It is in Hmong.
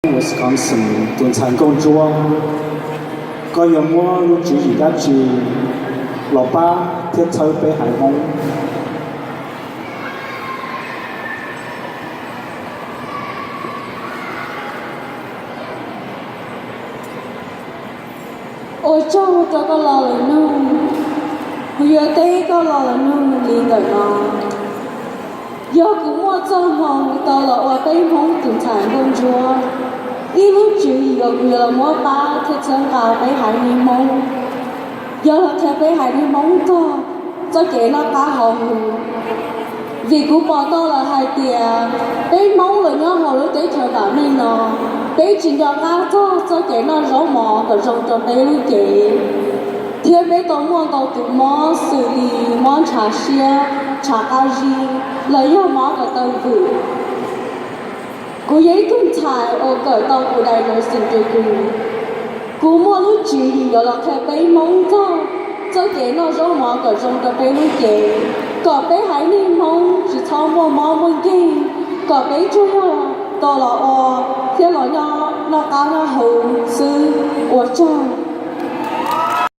Wisconsin tus ntxhais nkauj ntsuab, koj yuav muab lub tswv yim dab tsi los pab thiab txhawb peb haiv Hmoob? Ua tsaug rau koj lo lus nug. Kuv yuav teb koj lo lus nug li ntawm no. Yog kuv muaj txoj hmoo tau los ua peb Hmoob tus ntxhais nkauj ntsuab, ib lub tswv yim uas kuv yuav los muab pab thiab txhawb nqa peb haiv neeg Hmoob, yog los qhia peb haiv neeg Hmoob txog txoj kev noj qab haus huv. Vim kuv pom tau lawm hais tias peb Hmoob los nyob hauv lub teb chaws vam meej no, peb tsis nco qab txog txoj kev noj zaub mov kom zoo rau peb lub cev, thiab peb tau muaj ntau tus mob xws li mob ntshav siab, ntshav qab zib, los yog mob kom taw vwm. Kuv yog ib tug ntxhais uas kawm tau kuv diagnosis rau kuv. Kuv muaj lub tswv yim yuav los qhia peb Hmoob txog txoj kev noj zaub mov kom zoo rau peb lub cev, kom peb haiv neeg Hmoob tsis txhob muaj mob muaj nkeeg, kom peb tsuas yog tau los ua thiab los noj qab noj huv xwb. Ua tsaug.